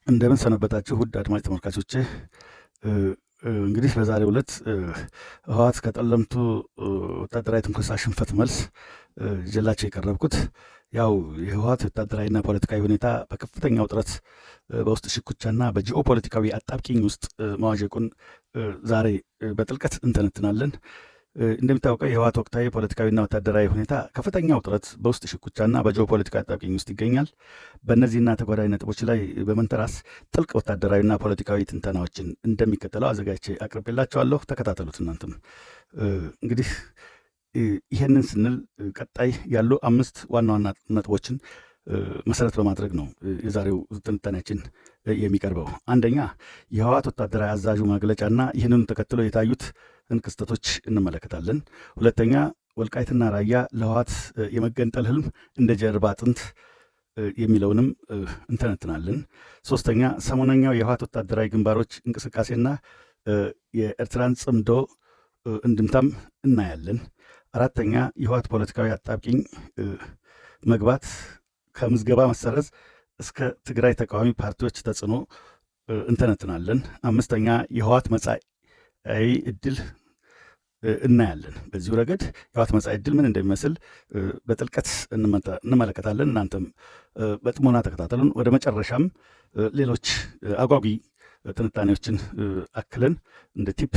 እንደምን ሰነበታችሁ ውድ አድማጭ ተመልካቾቼ። እንግዲህ በዛሬው ዕለት ህወሓት ከጠለምቱ ወታደራዊ ትንኮሳ ሽንፈት መልስ ይዤላችሁ የቀረብኩት ያው የህወሓት ወታደራዊና ፖለቲካዊ ሁኔታ በከፍተኛ ውጥረት፣ በውስጥ ሽኩቻና በጂኦ ፖለቲካዊ አጣብቂኝ ውስጥ መዋዠቁን ዛሬ በጥልቀት እንተነትናለን። እንደሚታወቀው የህወሓት ወቅታዊ ፖለቲካዊና ወታደራዊ ሁኔታ ከፍተኛ ውጥረት፣ በውስጥ ሽኩቻና በጂኦ ፖለቲካ አጣብቂኝ ውስጥ ይገኛል። በእነዚህና ተጓዳኝ ነጥቦች ላይ በመንተራስ ጥልቅ ወታደራዊና ፖለቲካዊ ትንተናዎችን እንደሚከተለው አዘጋጅቼ አቅርቤላችኋለሁ። ተከታተሉት። እናንተም እንግዲህ ይሄንን ስንል ቀጣይ ያሉ አምስት ዋና ዋና ነጥቦችን መሰረት በማድረግ ነው የዛሬው ትንታኔያችን የሚቀርበው። አንደኛ፣ የህወሓት ወታደራዊ አዛዡ መግለጫና ይህንኑ ተከትሎ የታዩት ክስተቶች እንመለከታለን። ሁለተኛ፣ ወልቃይትና ራያ ለህወሓት የመገንጠል ህልም እንደ ጀርባ አጥንት የሚለውንም እንተነትናለን። ሶስተኛ፣ ሰሞነኛው የህወሓት ወታደራዊ ግንባሮች እንቅስቃሴና የኤርትራን ጽምዶ እንድምታም እናያለን። አራተኛ፣ የህወሓት ፖለቲካዊ አጣብቂኝ መግባት ከምዝገባ መሰረዝ እስከ ትግራይ ተቃዋሚ ፓርቲዎች ተጽዕኖ እንተነትናለን። አምስተኛ፣ የህወሓት መጻኢ እድል እናያለን። በዚሁ ረገድ የህወሓት መጻኢ ዕድል ምን እንደሚመስል በጥልቀት እንመለከታለን። እናንተም በጥሞና ተከታተሉን። ወደ መጨረሻም ሌሎች አጓጊ ትንታኔዎችን አክለን እንደ tip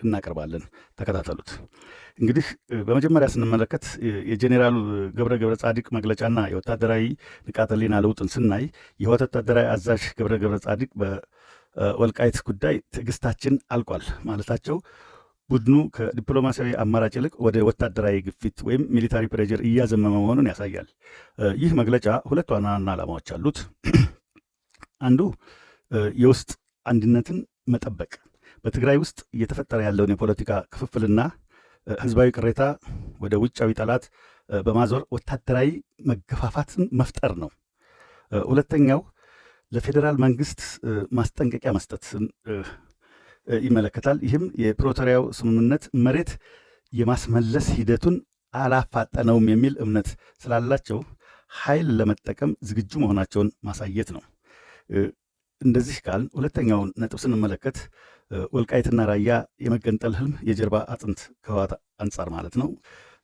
እናቀርባለን። ተከታተሉት። እንግዲህ በመጀመሪያ ስንመለከት የጄኔራሉ ገብረ ገብረ ጻዲቅ መግለጫና የወታደራዊ ንቃተ ህሊና ለውጥን ስናይ፣ የህወሓት ወታደራዊ አዛዥ ገብረ ገብረ ጻዲቅ በወልቃይት ጉዳይ ትዕግስታችን አልቋል ማለታቸው ቡድኑ ከዲፕሎማሲያዊ አማራጭ ይልቅ ወደ ወታደራዊ ግፊት ወይም military pressure እያዘመመ መሆኑን ያሳያል። ይህ መግለጫ ሁለት ዋና ዋና ዓላማዎች አሉት። አንዱ የውስጥ አንድነትን መጠበቅ፣ በትግራይ ውስጥ እየተፈጠረ ያለውን የፖለቲካ ክፍፍልና ህዝባዊ ቅሬታ ወደ ውጫዊ ጠላት በማዞር ወታደራዊ መገፋፋትን መፍጠር ነው። ሁለተኛው ለፌዴራል መንግስት ማስጠንቀቂያ መስጠት ይመለከታል። ይህም የፕሪቶሪያው ስምምነት መሬት የማስመለስ ሂደቱን አላፋጠነውም የሚል እምነት ስላላቸው ኃይል ለመጠቀም ዝግጁ መሆናቸውን ማሳየት ነው። እንደዚህ ካልን ሁለተኛውን ነጥብ ስንመለከት ወልቃይትና ራያ የመገንጠል ህልም የጀርባ አጥንት ከህወሓት አንጻር ማለት ነው።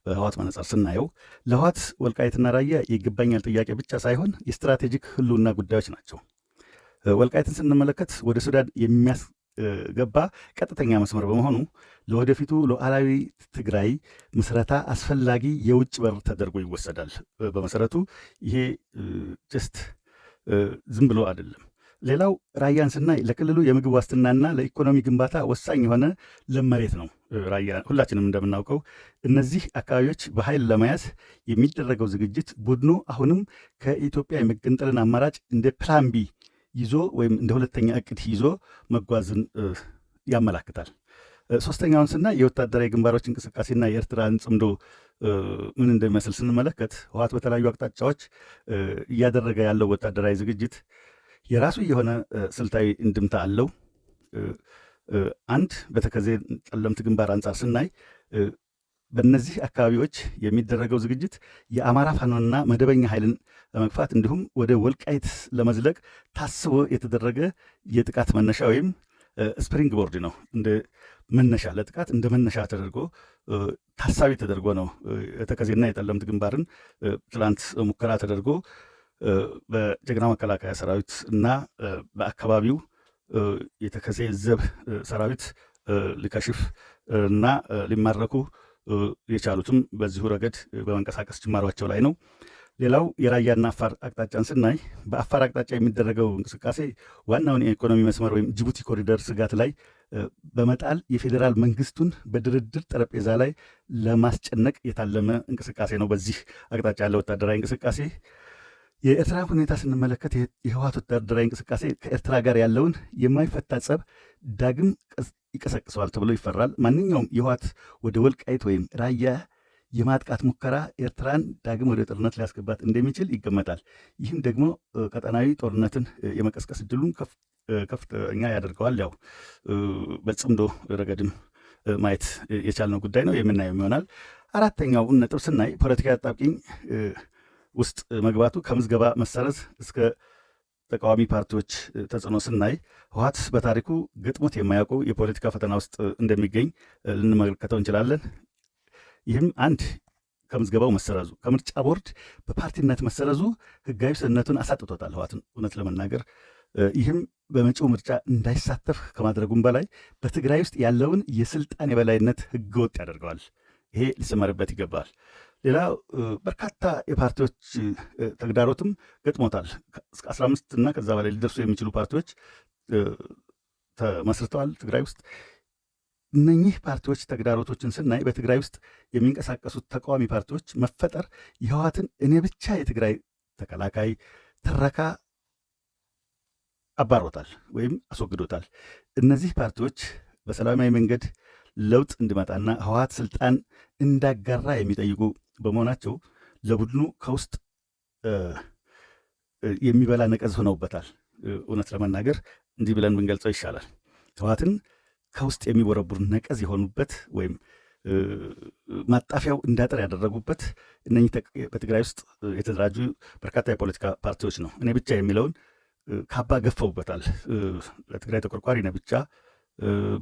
በህወሓት መነጽር ስናየው ለህወሓት ወልቃይትና ራያ የይገባኛል ጥያቄ ብቻ ሳይሆን የስትራቴጂክ ህልውና ጉዳዮች ናቸው። ወልቃይትን ስንመለከት ወደ ሱዳን የሚያስገባ ቀጥተኛ መስመር በመሆኑ ለወደፊቱ ሉዓላዊ ትግራይ ምስረታ አስፈላጊ የውጭ በር ተደርጎ ይወሰዳል። በመሰረቱ ይሄ just ዝም ብሎ አይደለም። ሌላው ራያን ስናይ ለክልሉ የምግብ ዋስትናና ለኢኮኖሚ ግንባታ ወሳኝ የሆነ ለም መሬት ነው። ራያ ሁላችንም እንደምናውቀው እነዚህ አካባቢዎች በኃይል ለመያዝ የሚደረገው ዝግጅት ቡድኑ አሁንም ከኢትዮጵያ የመገንጠልን አማራጭ እንደ plan B ይዞ ወይም እንደ ሁለተኛ እቅድ ይዞ መጓዝን ያመላክታል። ሶስተኛውን ስናይ የወታደራዊ ግንባሮች እንቅስቃሴና የኤርትራን ጽምዶ ምን እንደሚመስል ስንመለከት ህወሓት በተለያዩ አቅጣጫዎች እያደረገ ያለው ወታደራዊ ዝግጅት የራሱ የሆነ ስልታዊ እንድምታ አለው። አንድ፣ በተከዜ ጠለምት ግንባር አንጻር ስናይ በእነዚህ አካባቢዎች የሚደረገው ዝግጅት የአማራ ፋኖና መደበኛ ኃይልን ለመግፋት እንዲሁም ወደ ወልቃይት ለመዝለቅ ታስቦ የተደረገ የጥቃት መነሻ ወይም springboard ነው። እንደ መነሻ ለጥቃት እንደ መነሻ ተደርጎ ታሳቢ ተደርጎ ነው የተከዜና የጠለምት ግንባርን ትላንት ሙከራ ተደርጎ በጀግና መከላከያ ሰራዊት እና በአካባቢው የተከዜ ዘብ ሰራዊት ሊከሽፍ እና ሊማረኩ የቻሉትም በዚሁ ረገድ በመንቀሳቀስ ጅማሯቸው ላይ ነው። ሌላው የራያና አፋር አቅጣጫን ስናይ በአፋር አቅጣጫ የሚደረገው እንቅስቃሴ ዋናውን የኢኮኖሚ መስመር ወይም ጅቡቲ ኮሪደር ስጋት ላይ በመጣል የፌዴራል መንግስቱን በድርድር ጠረጴዛ ላይ ለማስጨነቅ የታለመ እንቅስቃሴ ነው። በዚህ አቅጣጫ ያለ ወታደራዊ እንቅስቃሴ። የኤርትራ ሁኔታ ስንመለከት የህወሓት ወታደራዊ እንቅስቃሴ ከኤርትራ ጋር ያለውን የማይፈታ ጸብ ዳግም ይቀሰቅሰዋል ተብሎ ይፈራል። ማንኛውም የህወሓት ወደ ወልቃይት ወይም ራያ የማጥቃት ሙከራ ኤርትራን ዳግም ወደ ጦርነት ሊያስገባት እንደሚችል ይገመታል። ይህም ደግሞ ቀጠናዊ ጦርነትን የመቀስቀስ እድሉን ከፍተኛ ያደርገዋል። ያው በጽምዶ ረገድም ማየት የቻልነው ጉዳይ ነው፣ የምናየው ይሆናል። አራተኛውን ነጥብ ስናይ ፖለቲካዊ አጣብቂኝ ውስጥ መግባቱ ከምዝገባ መሰረዝ እስከ ተቃዋሚ ፓርቲዎች ተጽዕኖ ስናይ ህወሓት በታሪኩ ገጥሞት የማያውቁ የፖለቲካ ፈተና ውስጥ እንደሚገኝ ልንመለከተው እንችላለን። ይህም አንድ ከምዝገባው መሰረዙ፣ ከምርጫ ቦርድ በፓርቲነት መሰረዙ ህጋዊ ሰውነቱን አሳጥቶታል ህወሓትን እውነት ለመናገር። ይህም በመጪው ምርጫ እንዳይሳተፍ ከማድረጉም በላይ በትግራይ ውስጥ ያለውን የስልጣን የበላይነት ህገወጥ ያደርገዋል። ይሄ ሊሰመርበት ይገባል። ሌላ በርካታ የፓርቲዎች ተግዳሮትም ገጥሞታል። እስከ 15 እና ከዛ በላይ ሊደርሱ የሚችሉ ፓርቲዎች ተመስርተዋል ትግራይ ውስጥ። እነኚህ ፓርቲዎች ተግዳሮቶችን ስናይ በትግራይ ውስጥ የሚንቀሳቀሱት ተቃዋሚ ፓርቲዎች መፈጠር የህወሓትን እኔ ብቻ የትግራይ ተከላካይ ትረካ አባሮታል ወይም አስወግዶታል። እነዚህ ፓርቲዎች በሰላማዊ መንገድ ለውጥ እንዲመጣና ህወሓት ስልጣን እንዳጋራ የሚጠይቁ በመሆናቸው ለቡድኑ ከውስጥ የሚበላ ነቀዝ ሆነውበታል። እውነት ለመናገር እንዲህ ብለን ብንገልጸው ይሻላል። ህወሓትን ከውስጥ የሚቦረቡር ነቀዝ የሆኑበት ወይም ማጣፊያው እንዳጥር ያደረጉበት እነኚህ በትግራይ ውስጥ የተደራጁ በርካታ የፖለቲካ ፓርቲዎች ነው። እኔ ብቻ የሚለውን ካባ ገፈውበታል። ለትግራይ ተቆርቋሪ እኔ ብቻ፣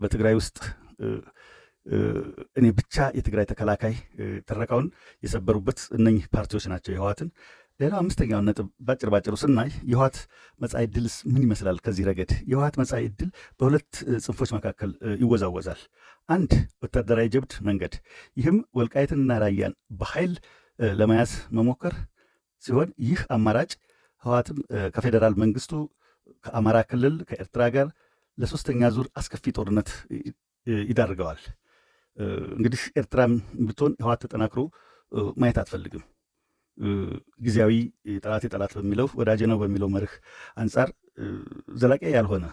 በትግራይ ውስጥ እኔ ብቻ የትግራይ ተከላካይ ትረካውን የሰበሩበት እነኚህ ፓርቲዎች ናቸው የህወሓትን። ሌላው አምስተኛውን ነጥብ ባጭር ባጭሩ ስናይ የህወሓት መጻኢ ዕድልስ ምን ይመስላል? ከዚህ ረገድ የህወሓት መጻኢ ዕድል በሁለት ጽንፎች መካከል ይወዛወዛል። አንድ ወታደራዊ ጀብድ መንገድ፣ ይህም ወልቃይትንና ራያን በኃይል ለመያዝ መሞከር ሲሆን ይህ አማራጭ ህወሓትን ከፌዴራል መንግስቱ፣ ከአማራ ክልል፣ ከኤርትራ ጋር ለሶስተኛ ዙር አስከፊ ጦርነት ይዳርገዋል። እንግዲህ ኤርትራም ብትሆን ህወሓት ተጠናክሮ ማየት አትፈልግም። ጊዜያዊ ጠላቴ ጠላት በሚለው ወዳጄ ነው በሚለው መርህ አንጻር ዘላቂ ያልሆነ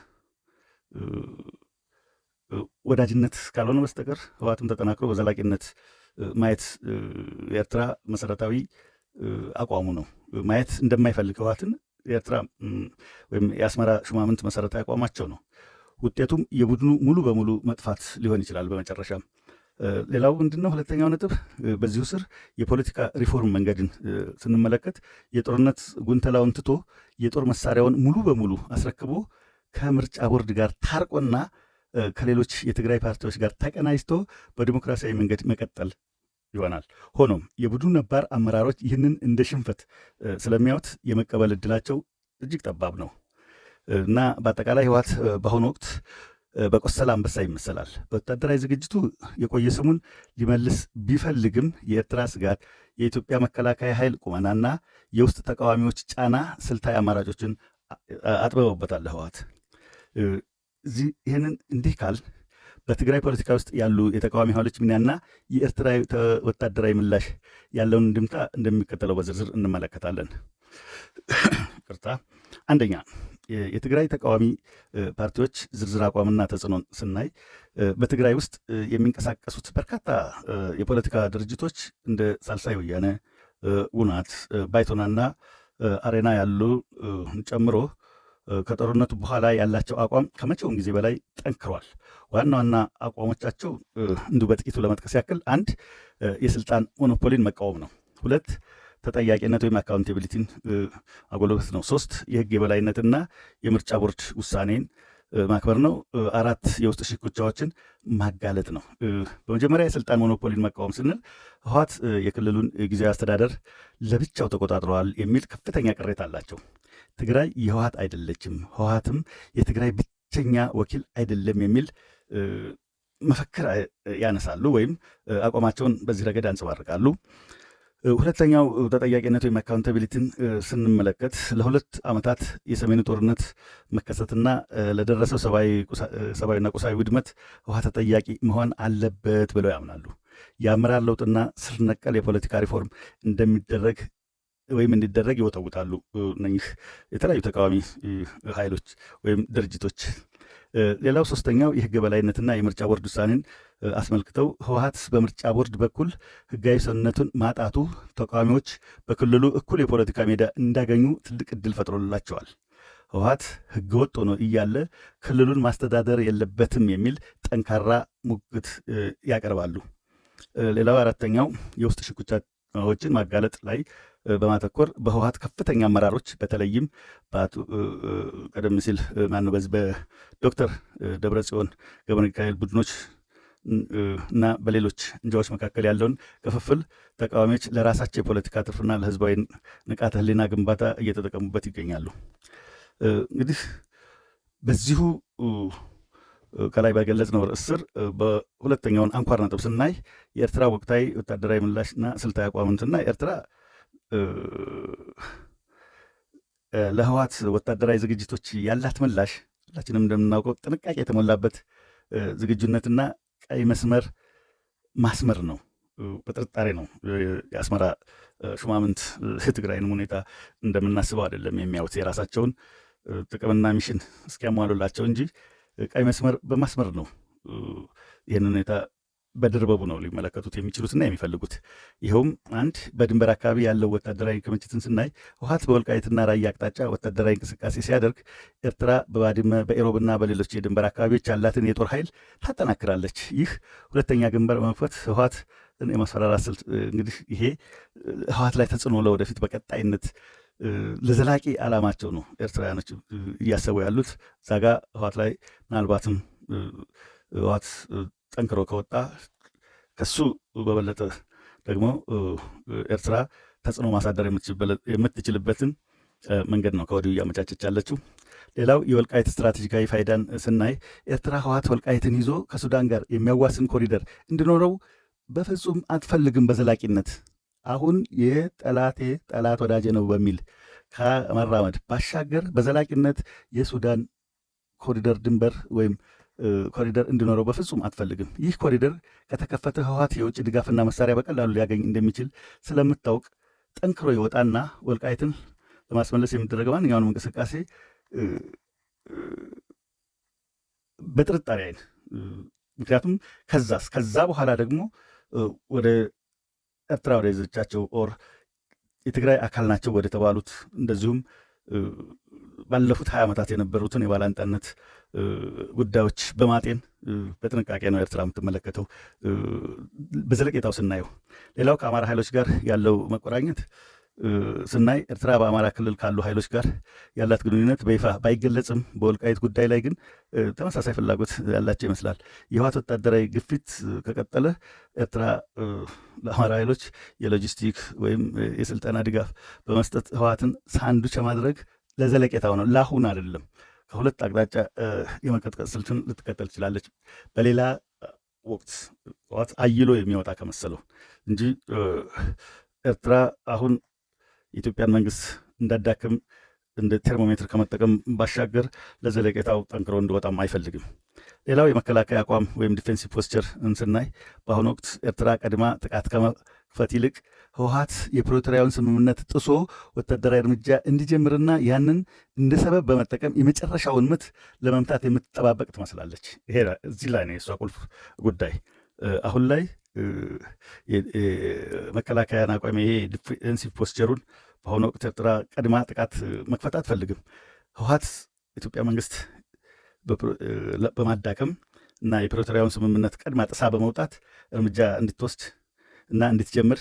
ወዳጅነት ካልሆነ በስተቀር ህወሓትም ተጠናክሮ በዘላቂነት ማየት የኤርትራ መሰረታዊ አቋሙ ነው። ማየት እንደማይፈልግ ህወሓትን የኤርትራ ወይም የአስመራ ሹማምንት መሰረታዊ አቋማቸው ነው። ውጤቱም የቡድኑ ሙሉ በሙሉ መጥፋት ሊሆን ይችላል። በመጨረሻም ሌላው ምንድነው? ሁለተኛው ነጥብ በዚሁ ስር የፖለቲካ ሪፎርም መንገድን ስንመለከት የጦርነት ጉንተላውን ትቶ የጦር መሳሪያውን ሙሉ በሙሉ አስረክቦ ከምርጫ ቦርድ ጋር ታርቆና ከሌሎች የትግራይ ፓርቲዎች ጋር ተቀናጅቶ በዲሞክራሲያዊ መንገድ መቀጠል ይሆናል። ሆኖም የቡድኑ ነባር አመራሮች ይህንን እንደ ሽንፈት ስለሚያዩት የመቀበል እድላቸው እጅግ ጠባብ ነው እና በአጠቃላይ ህወሓት በአሁኑ ወቅት በቆሰለ አንበሳ ይመሰላል። በወታደራዊ ዝግጅቱ የቆየ ስሙን ሊመልስ ቢፈልግም የኤርትራ ስጋት፣ የኢትዮጵያ መከላከያ ኃይል ቁመናና የውስጥ ተቃዋሚዎች ጫና ስልታዊ አማራጮችን አጥብበውበታል ህወሓት። ይህንን እንዲህ ካል በትግራይ ፖለቲካ ውስጥ ያሉ የተቃዋሚ ኃይሎች ሚናና የኤርትራ ወታደራዊ ምላሽ ያለውን እንድምታ እንደሚከተለው በዝርዝር እንመለከታለን። ይቅርታ። አንደኛ፣ የትግራይ ተቃዋሚ ፓርቲዎች ዝርዝር አቋምና ተጽዕኖን ስናይ በትግራይ ውስጥ የሚንቀሳቀሱት በርካታ የፖለቲካ ድርጅቶች እንደ ሳልሳይ ወያነ፣ ውናት፣ ባይቶናና አሬና ያሉ ጨምሮ ከጦርነቱ በኋላ ያላቸው አቋም ከመቼውም ጊዜ በላይ ጠንክሯል። ዋና ዋና አቋሞቻቸው እንዲሁ በጥቂቱ ለመጥቀስ ያክል አንድ፣ የስልጣን ሞኖፖሊን መቃወም ነው። ሁለት፣ ተጠያቂነት ወይም accountability ን ማጎልበት ነው። ሶስት፣ የህግ የበላይነትና የምርጫ ቦርድ ውሳኔን ማክበር ነው። አራት፣ የውስጥ ሽኩቻዎችን ማጋለጥ ነው። በመጀመሪያ የስልጣን ሞኖፖሊን መቃወም ስንል ህወሓት የክልሉን ጊዜያዊ አስተዳደር ለብቻው ተቆጣጥረዋል የሚል ከፍተኛ ቅሬታ አላቸው። ትግራይ የህወሓት አይደለችም፣ ህወሓትም የትግራይ ብቸኛ ወኪል አይደለም የሚል መፈክር ያነሳሉ ወይም አቋማቸውን በዚህ ረገድ ያንጸባርቃሉ። ሁለተኛው ተጠያቂነት ወይም accountability ን ስንመለከት ለ2 ዓመታት የሰሜኑ ጦርነት መከሰትና ለደረሰው ሰብአዊና ቁሳዊ ውድመት ህወሓት ተጠያቂ መሆን አለበት ብለው ያምናሉ። የአመራር ለውጥና ስር ነቀል የፖለቲካ ሪፎርም እንደሚደረግ ወይም እንዲደረግ ይወተውታሉ እነኚህ የተለያዩ ተቃዋሚ ኃይሎች ወይም ድርጅቶች። ሌላው ሶስተኛው የህግ የበላይነትና የምርጫ ቦርድ ውሳኔን አስመልክተው ህወሓት በምርጫ ቦርድ በኩል ህጋዊ ሰውነቱን ማጣቱ ተቃዋሚዎች በክልሉ እኩል የፖለቲካ ሜዳ እንዳገኙ ትልቅ እድል ፈጥሮላቸዋል። ህወሓት ህገወጥ ሆኖ እያለ ክልሉን ማስተዳደር የለበትም የሚል ጠንካራ ሙግት ያቀርባሉ። ሌላው አራተኛው የውስጥ ሽኩቻዎችን ማጋለጥ ላይ በማተኮር በህወሓት ከፍተኛ አመራሮች በተለይም ቀደም ሲል ማነው በዚህ በዶክተር ደብረጽዮን ገብረ ሚካኤል ቡድኖች እና በሌሎች እንጃዎች መካከል ያለውን ክፍፍል ተቃዋሚዎች ለራሳቸው የፖለቲካ ትርፍና ለህዝባዊ ንቃተ ህሊና ግንባታ እየተጠቀሙበት ይገኛሉ። እንግዲህ በዚሁ ከላይ በገለጽነው ርዕስ ስር በሁለተኛውን አንኳር ነጥብ ስናይ የኤርትራ ወቅታዊ ወታደራዊ ምላሽና ስልታዊ አቋምን ስናይ፣ ኤርትራ ለህወሓት ወታደራዊ ዝግጅቶች ያላት ምላሽ ሁላችንም እንደምናውቀው ጥንቃቄ የተሞላበት ዝግጁነትና ቀይ መስመር ማስመር ነው። በጥርጣሬ ነው። የአስመራ ሹማምንት የትግራይንም ሁኔታ እንደምናስበው አይደለም የሚያዩት፣ የራሳቸውን ጥቅምና mission እስኪያሟሉላቸው እንጂ ቀይ መስመር በማስመር ነው። ይህንን ሁኔታ በድርበቡ ነው ሊመለከቱት የሚችሉትና የሚፈልጉት። ይኸውም አንድ በድንበር አካባቢ ያለው ወታደራዊ ክምችትን ስናይ፣ ህወሓት በወልቃይትና ራያ አቅጣጫ ወታደራዊ እንቅስቃሴ ሲያደርግ ኤርትራ በባድመ፣ በኢሮብና በሌሎች የድንበር አካባቢዎች ያላትን የጦር ኃይል ታጠናክራለች። ይህ ሁለተኛ ግንባር በመክፈት ህወሓት የማስፈራራት ስልት፣ እንግዲህ ይሄ ህወሓት ላይ ተጽዕኖ ለወደፊት በቀጣይነት ለዘላቂ ዓላማቸው ነው ኤርትራውያኖች እያሰቡ ያሉት። እዛ ጋ ህወሓት ላይ ምናልባትም ህወሓት ጠንክሮ ከወጣ ከሱ በበለጠ ደግሞ ኤርትራ ተጽዕኖ ማሳደር የምትችልበትን መንገድ ነው ከወዲሁ እያመቻቸች ያለችው። ሌላው የወልቃይት ስትራቴጂካዊ ፋይዳን ስናይ፣ ኤርትራ ህወሓት ወልቃይትን ይዞ ከሱዳን ጋር የሚያዋስን ኮሪደር እንዲኖረው በፍጹም አትፈልግም። በዘላቂነት አሁን የጠላቴ ጠላት ወዳጄ ነው በሚል ከመራመድ ባሻገር በዘላቂነት የሱዳን ኮሪደር ድንበር ወይም ኮሪደር እንዲኖረው በፍጹም አትፈልግም። ይህ ኮሪደር ከተከፈተ ህወሓት የውጭ ድጋፍና መሳሪያ በቀላሉ ሊያገኝ እንደሚችል ስለምታውቅ ጠንክሮ ይወጣና ወልቃይትን ለማስመለስ የሚደረገው ማንኛውንም እንቅስቃሴ በጥርጣሬ አይን፣ ምክንያቱም ከዛስ ከዛ በኋላ ደግሞ ወደ ኤርትራ ወደ ያዘቻቸው or የትግራይ አካል ናቸው ወደ ተባሉት፣ እንደዚሁም ባለፉት 20 ዓመታት የነበሩትን የባላንጣነት ጉዳዮች በማጤን በጥንቃቄ ነው ኤርትራ የምትመለከተው በዘለቄታው ስናየው። ሌላው ከአማራ ኃይሎች ጋር ያለው መቆራኘት ስናይ፣ ኤርትራ በአማራ ክልል ካሉ ኃይሎች ጋር ያላት ግንኙነት በይፋ ባይገለጽም በወልቃይት ጉዳይ ላይ ግን ተመሳሳይ ፍላጎት ያላቸው ይመስላል። የህወሓት ወታደራዊ ግፊት ከቀጠለ ኤርትራ ለአማራ ኃይሎች የሎጂስቲክ ወይም የስልጠና ድጋፍ በመስጠት ህወሓትን ሳንዱች ማድረግ ለዘለቄታው ነው፣ ለአሁን አይደለም። ከሁለት አቅጣጫ የመቀጥቀጥ ስልትን ልትከተል ትችላለች። በሌላ ወቅት ህወሓት አይሎ የሚወጣ ከመሰለው እንጂ ኤርትራ አሁን የኢትዮጵያን መንግስት እንዳዳክም እንደ ቴርሞሜትር ከመጠቀም ባሻገር ለዘለቄታው ጠንክሮ እንዲወጣም አይፈልግም። ሌላው የመከላከያ አቋም ወይም defensive posture ስናይ፣ በአሁኑ ወቅት ኤርትራ ቀድማ ጥቃት ከመክፈት ይልቅ ህወሓት የፕሪቶሪያውን ስምምነት ጥሶ ወታደራዊ እርምጃ እንዲጀምርና ያንን እንደ ሰበብ በመጠቀም የመጨረሻውን ምት ለመምታት የምትጠባበቅ ትመስላለች። ይሄ እዚህ ላይ ነው የእሷ ቁልፍ ጉዳይ። አሁን ላይ መከላከያን አቋም ይሄ defensive posture ኡን በአሁኑ ወቅት ኤርትራ ቀድማ ጥቃት መክፈት አትፈልግም። ህወሓት ኢትዮጵያ መንግስት በማዳከም እና የፕሪቶሪያውን ስምምነት ቀድማ ጥሳ በመውጣት እርምጃ እንድትወስድ እና እንድትጀምር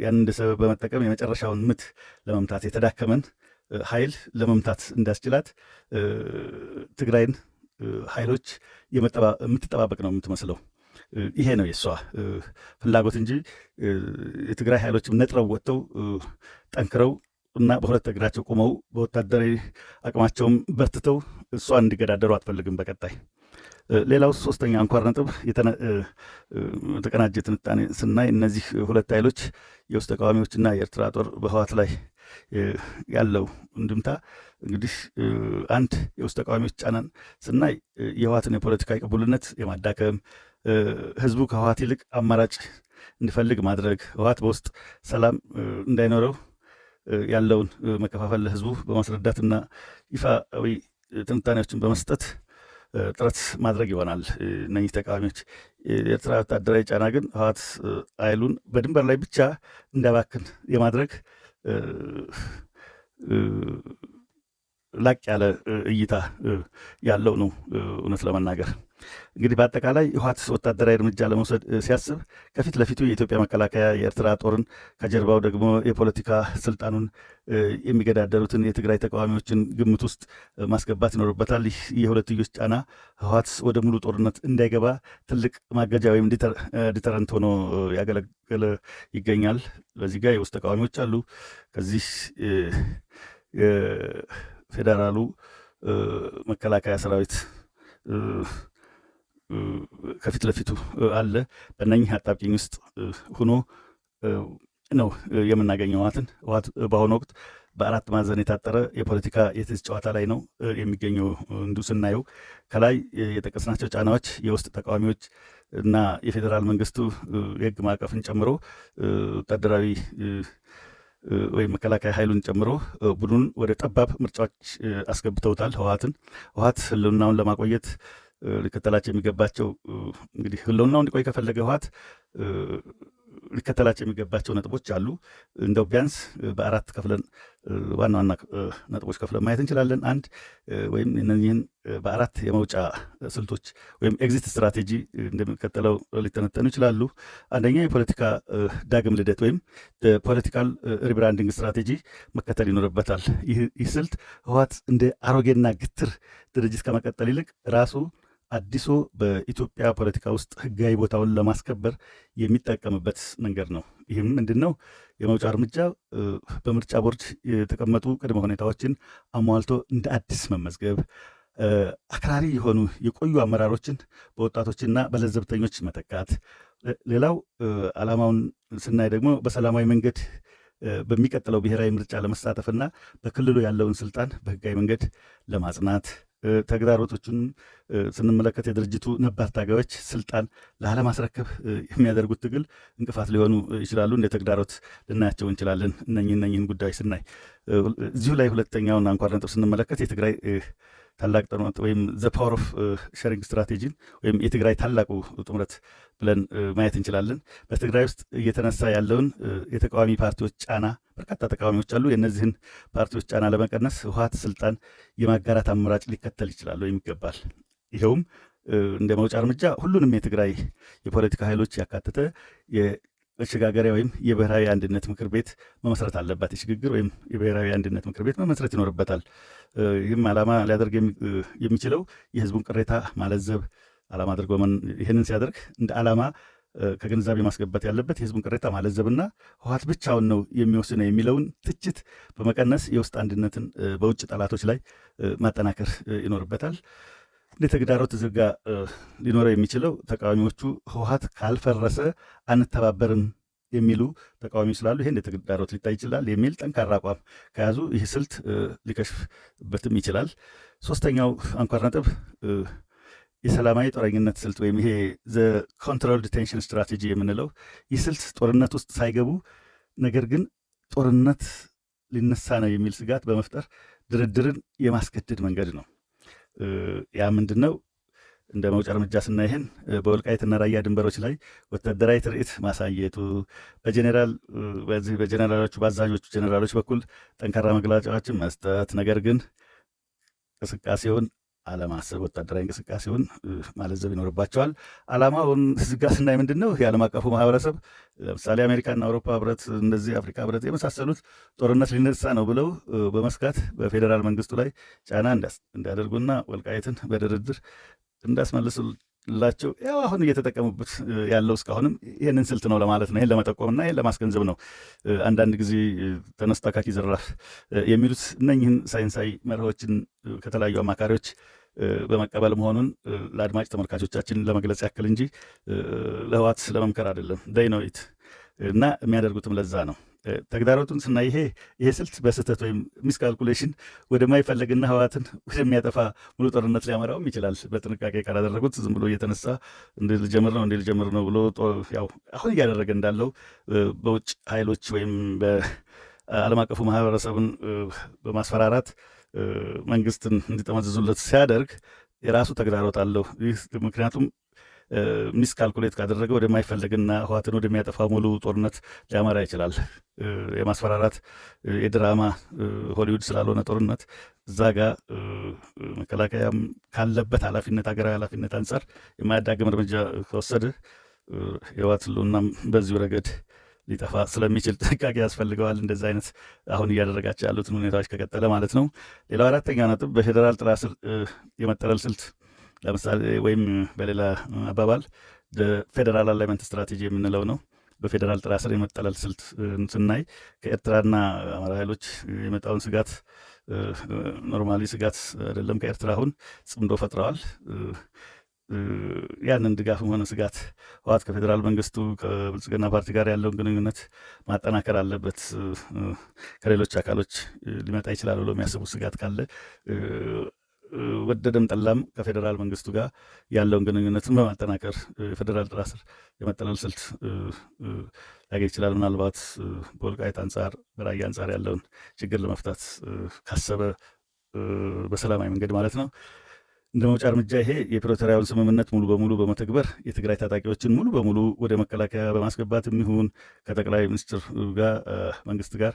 ያንን እንደ ሰበብ በመጠቀም የመጨረሻውን ምት ለመምታት፣ የተዳከመን ኃይል ለመምታት እንዲያስችላት ትግራይን ኃይሎች የምትጠባበቅ ነው የምትመስለው። ይሄ ነው የእሷ ፍላጎት እንጂ የትግራይ ኃይሎችም ነጥረው ወጥተው ጠንክረው እና በሁለት እግራቸው ቆመው በወታደራዊ አቅማቸውም በርትተው እሷን እንዲገዳደሩ አትፈልግም በቀጣይ። ሌላው ሶስተኛ አንኳር ነጥብ የተቀናጀ ትንታኔ ስናይ፣ እነዚህ ሁለት ኃይሎች የውስጥ ተቃዋሚዎችና የኤርትራ ጦር በህወሓት ላይ ያለው እንድምታ፣ እንግዲህ አንድ የውስጥ ተቃዋሚዎች ጫናን ስናይ የህወሓትን የፖለቲካ ቅቡልነት የማዳከም፣ ህዝቡ ከህወሓት ይልቅ አማራጭ እንዲፈልግ ማድረግ፣ ህወሓት በውስጥ ሰላም እንዳይኖረው ያለውን መከፋፈል ለህዝቡ በማስረዳትና ይፋዊ ትንታኔዎችን በመስጠት ጥረት ማድረግ ይሆናል። እነኚህ ተቃዋሚዎች የኤርትራ ወታደራዊ ጫና ግን ህወሓት ኃይሉን በድንበር ላይ ብቻ እንዲያባክን የማድረግ ላቅ ያለ እይታ ያለው ነው። እውነት ለመናገር እንግዲህ በአጠቃላይ ህወሓት ወታደራዊ እርምጃ ለመውሰድ ሲያስብ ከፊት ለፊቱ የኢትዮጵያ መከላከያ፣ የኤርትራ ጦርን፣ ከጀርባው ደግሞ የፖለቲካ ስልጣኑን የሚገዳደሩትን የትግራይ ተቃዋሚዎችን ግምት ውስጥ ማስገባት ይኖርበታል። ይህ የሁለትዮሽ ጫና ህወሓት ወደ ሙሉ ጦርነት እንዳይገባ ትልቅ ማገጃ ወይም deterrent ሆኖ ያገለገለ ይገኛል። በዚህ ጋር የውስጥ ተቃዋሚዎች አሉ። ከዚህ የፌዴራሉ መከላከያ ሰራዊት ከፊት ለፊቱ አለ። በእነኝህ አጣብቂኝ ውስጥ ሆኖ ነው የምናገኘው ህወሓትን። ህወሓት በአሁኑ ወቅት በአራት ማዕዘን የታጠረ የፖለቲካ የቴኒስ ጨዋታ ላይ ነው የሚገኘው። እንዲሁ ስናየው ከላይ የጠቀስናቸው ጫናዎች የውስጥ ተቃዋሚዎች እና የፌዴራል መንግስቱ የህግ ማዕቀፍን ጨምሮ ወታደራዊ ወይም መከላከያ ኃይሉን ጨምሮ ቡድኑን ወደ ጠባብ ምርጫዎች አስገብተውታል። ህወሓት ህልውናውን ለማቆየት ሊከተላቸው የሚገባቸው፣ እንግዲህ ህልውናው እንዲቆይ ከፈለገ ህወሓት ሊከተላቸው የሚገባቸው ነጥቦች አሉ። እንደው ቢያንስ በአራት ከፍለን፣ ዋና ዋና ነጥቦች ከፍለን ማየት እንችላለን። አንድ ወይም እነዚህን በአራት የመውጫ ስልቶች ወይም exit strategy እንደሚከተለው ሊተነተኑ ይችላሉ። አንደኛ የፖለቲካ ዳግም ልደት ወይም political rebranding strategy መከተል ይኖርበታል። ይህ ስልት ህወሓት እንደ አሮጌና ግትር ድርጅት ከመቀጠል ይልቅ ራሱ አዲሶ በኢትዮጵያ ፖለቲካ ውስጥ ህጋዊ ቦታውን ለማስከበር የሚጠቀምበት መንገድ ነው። ይህም ምንድን ነው? የመውጫ እርምጃ በምርጫ ቦርድ የተቀመጡ ቅድመ ሁኔታዎችን አሟልቶ እንደ አዲስ መመዝገብ፣ አክራሪ የሆኑ የቆዩ አመራሮችን በወጣቶችና በለዘብተኞች መተካት። ሌላው ዓላማውን ስናይ ደግሞ በሰላማዊ መንገድ በሚቀጥለው ብሔራዊ ምርጫ ለመሳተፍና በክልሉ ያለውን ስልጣን በህጋዊ መንገድ ለማጽናት። ተግዳሮቶቹን ስንመለከት የድርጅቱ ነባር ታጋዮች ስልጣን ላለማስረከብ የሚያደርጉት ትግል እንቅፋት ሊሆኑ ይችላሉ። እንደ ተግዳሮት ልናያቸው እንችላለን። እነኝህን ጉዳዮች ስናይ እዚሁ ላይ ሁለተኛውን አንኳር ነጥብ ስንመለከት የትግራይ ታላቅ ጥምረት ወይም the power of sharing strategy ን ወይም የትግራይ ታላቁ ጥምረት ብለን ማየት እንችላለን። በትግራይ ውስጥ እየተነሳ ያለውን የተቃዋሚ ፓርቲዎች ጫና፣ በርካታ ተቃዋሚዎች አሉ። የእነዚህን ፓርቲዎች ጫና ለመቀነስ ህወሓት ስልጣን የማጋራት አማራጭ ሊከተል ይችላል ወይም ይገባል። ይኸውም እንደ መውጫ እርምጃ ሁሉንም የትግራይ የፖለቲካ ኃይሎች ያካተተ የመሸጋገሪያ ወይም የብሔራዊ አንድነት ምክር ቤት መመስረት አለባት። የሽግግር ወይም የብሔራዊ አንድነት ምክር ቤት መመስረት ይኖርበታል። ይህም ዓላማ ሊያደርግ የሚችለው የህዝቡን ቅሬታ ማለዘብ ዓላማ አድርጎ፣ ይህንን ሲያደርግ እንደ ዓላማ ከግንዛቤ ማስገባት ያለበት የህዝቡን ቅሬታ ማለዘብና ህወሓት ብቻውን ነው የሚወስነው የሚለውን ትችት በመቀነስ የውስጥ አንድነትን በውጭ ጠላቶች ላይ ማጠናከር ይኖርበታል። እንደ ተግዳሮት ዝርጋ ሊኖረው የሚችለው ተቃዋሚዎቹ ህወሓት ካልፈረሰ አንተባበርም የሚሉ ተቃዋሚ ስላሉ ይሄ እንደ ተግዳሮት ሊታይ ይችላል የሚል ጠንካራ አቋም ከያዙ ይህ ስልት ሊከሽፍበትም ይችላል። ሶስተኛው አንኳር ነጥብ የሰላማዊ ጦረኝነት ስልት ወይም ይሄ the controlled tension strategy የምንለው፣ ይህ ስልት ጦርነት ውስጥ ሳይገቡ ነገር ግን ጦርነት ሊነሳ ነው የሚል ስጋት በመፍጠር ድርድርን የማስገደድ መንገድ ነው። ያ ምንድን ነው? እንደ መውጫ እርምጃ ስናይ ይህን በወልቃይትና ራያ ድንበሮች ላይ ወታደራዊ ትርኢት ማሳየቱ፣ በጄኔራል በዚህ በጄኔራሎቹ በአዛዦቹ ጄኔራሎች በኩል ጠንካራ መግለጫዎችን መስጠት፣ ነገር ግን እንቅስቃሴውን አለማሰብ፣ ወታደራዊ እንቅስቃሴውን ማለዘብ ይኖርባቸዋል። ዓላማውን እዚህ ጋ ስናይ ምንድን ነው? የዓለም አቀፉ ማህበረሰብ ለምሳሌ አሜሪካና አውሮፓ ህብረት፣ እንደዚህ አፍሪካ ህብረት የመሳሰሉት ጦርነት ሊነሳ ነው ብለው በመስጋት በፌዴራል መንግስቱ ላይ ጫና እንዲያደርጉና ወልቃይትን በድርድር እንዳስመልሱላቸው፣ ያው አሁን እየተጠቀሙበት ያለው እስካሁንም ይህንን ስልት ነው ለማለት ነው። ይህን ለመጠቆምና ይህን ለማስገንዘብ ነው። አንዳንድ ጊዜ ተነስቶ አካኪ ዘራፍ የሚሉት እነኝህን ሳይንሳዊ መርሆችን ከተለያዩ አማካሪዎች በመቀበል መሆኑን ለአድማጭ ተመልካቾቻችን ለመግለጽ ያክል እንጂ ለህወሓት ለመምከር አይደለም። They know it እና የሚያደርጉትም ለዛ ነው። ተግዳሮቱን ስናይ ይሄ ስልት በስህተት ወይም miscalculation ወደማይፈለግና ህወሓትን ወደሚያጠፋ ሙሉ ጦርነት ሊያመራውም ይችላል። በጥንቃቄ ካላደረጉት ዝም ብሎ እየተነሳ እንደ ልጀምር ነው እንደ ልጀምር ነው ብሎ ያው አሁን እያደረገ እንዳለው በውጭ ኃይሎች ወይም በዓለም አቀፉ ማህበረሰብን በማስፈራራት መንግስትን እንዲጠመዝዙለት ሲያደርግ የራሱ ተግዳሮት አለው። ይህ ምክንያቱም Miscalculate ካደረገ ወደማይፈለግና ህወሓትን ወደሚያጠፋ ሙሉ ጦርነት ሊያመራ ይችላል። የማስፈራራት የድራማ ሆሊውድ ስላልሆነ ጦርነት እዛ ጋ መከላከያም ካለበት ኃላፊነት፣ ሀገራዊ ኃላፊነት አንጻር የማያዳግም እርምጃ ከወሰደ የህወሓት ህልውናም በዚሁ ረገድ ሊጠፋ ስለሚችል ጥንቃቄ ያስፈልገዋል። እንደዚህ አይነት አሁን እያደረጋቸው ያሉትን ሁኔታዎች ከቀጠለ ማለት ነው። ሌላው አራተኛ ነጥብ በፌዴራል ጥላ ስር የመጠለል ስልት፣ ለምሳሌ ወይም በሌላ አባባል federal alignment strategy የምንለው ነው። በፌዴራል ጥላ ስር የመጠለል ስልት ስናይ ከኤርትራና አማራ ኃይሎች የመጣውን ስጋት፣ normally ስጋት አይደለም፣ ከኤርትራ አሁን ጽምዶ ፈጥረዋል። ያንን ድጋፍም ሆነ ስጋት ህወሓት ከፌዴራል መንግስቱ ከብልጽግና ፓርቲ ጋር ያለውን ግንኙነት ማጠናከር አለበት። ከሌሎች አካሎች ሊመጣ ይችላል ብሎ የሚያስቡ ስጋት ካለ ወደደም ጠላም ከፌዴራል መንግስቱ ጋር ያለውን ግንኙነትን በማጠናከር የፌዴራል ጥላ ስር የመጠለል ስልት ሊያገኝ ይችላል። ምናልባት በወልቃይት አንጻር፣ በራያ አንጻር ያለውን ችግር ለመፍታት ካሰበ በሰላማዊ መንገድ ማለት ነው። እንደ መውጫ እርምጃ ይሄ የፕሪቶሪያውን ስምምነት ሙሉ በሙሉ በመተግበር የትግራይ ታጣቂዎችን ሙሉ በሙሉ ወደ መከላከያ በማስገባት የሚሆን ከጠቅላይ ሚኒስትር ጋር መንግስት ጋር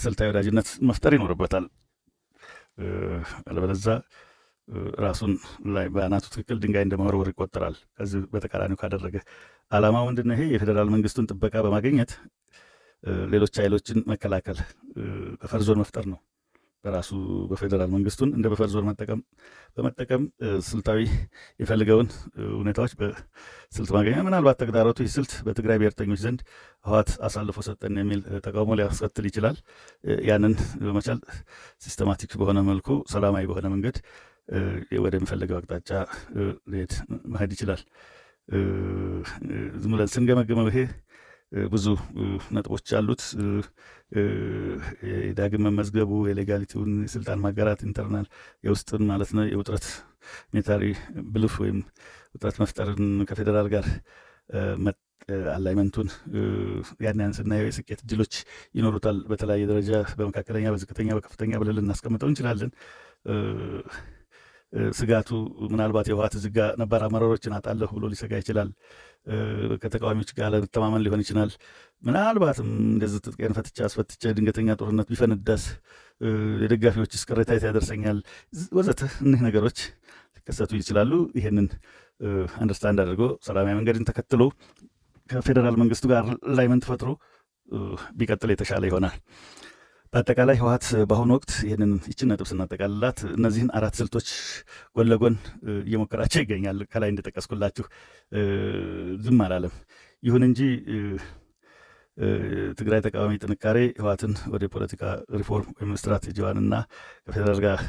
ስልታዊ ወዳጅነት መፍጠር ይኖርበታል። አለበለዛ ራሱን ላይ በአናቱ ትክክል ድንጋይ እንደመወርወር ይቆጠራል። ከዚህ በተቃራኒው ካደረገ ዓላማው ምንድን ነው? ይሄ የፌዴራል መንግስቱን ጥበቃ በማግኘት ሌሎች ኃይሎችን መከላከል፣ buffer zone መፍጠር ነው። በራሱ በፌዴራል መንግስቱን እንደ buffer zone መጠቀም በመጠቀም ስልታዊ የፈልገውን ሁኔታዎች በስልት ማግኘት። ምናልባት ተግዳሮቱ ይህ ስልት በትግራይ ብሔርተኞች ዘንድ ህወሓት አሳልፎ ሰጠን የሚል ተቃውሞ ሊያስከትል ይችላል። ያንን በመቻል systematic በሆነ መልኩ፣ ሰላማዊ በሆነ መንገድ ወደሚፈልገው አቅጣጫ ሊሄድ መሄድ ይችላል። ዝም ብለን ስንገመግመው ይሄ ብዙ ነጥቦች አሉት። የዳግም መመዝገቡ፣ የ legality ውን፣ የስልጣን ማጋራት internal የውስጥን ማለት ነው፣ የውጥረት military bluff ወይም ውጥረት መፍጠርን፣ ከፌዴራል ጋር alignment ኡን ያን ስናየው የስኬት እድሎች ይኖሩታል። በተለያየ ደረጃ በመካከለኛ፣ በዝቅተኛ፣ በከፍተኛ ብለን ልናስቀምጠው እንችላለን። ስጋቱ ምናልባት የህወሓት ዝጋ ነባር አመራሮችን አጣለሁ ብሎ ሊሰጋ ይችላል። ከተቃዋሚዎች ጋር ለመተማመን ሊሆን ይችላል። ምናልባትም እንደዚህ ትጥቄን ፈትቼ አስፈትቼ ድንገተኛ ጦርነት ቢፈነዳስ የደጋፊዎችስ ቅሬታ ያደርሰኛል፣ ወዘተ እኒህ ነገሮች ሊከሰቱ ይችላሉ። ይሄንን understand አድርጎ ሰላማዊ መንገድን ተከትሎ ከፌዴራል መንግስቱ ጋር alignment ፈጥሮ ቢቀጥል የተሻለ ይሆናል። በአጠቃላይ ህወሓት በአሁኑ ወቅት ይህንን ይችን ነጥብ ስናጠቃልላት እነዚህን አራት ስልቶች ጎን ለጎን እየሞከራቸው ይገኛል። ከላይ እንደጠቀስኩላችሁ ዝም አላለም። ይሁን እንጂ ትግራይ ተቃዋሚ ጥንካሬ ህወሓትን ወደ ፖለቲካ ሪፎርም ወይም ስትራቴጂ 1 እና ከፌዴራል ጋር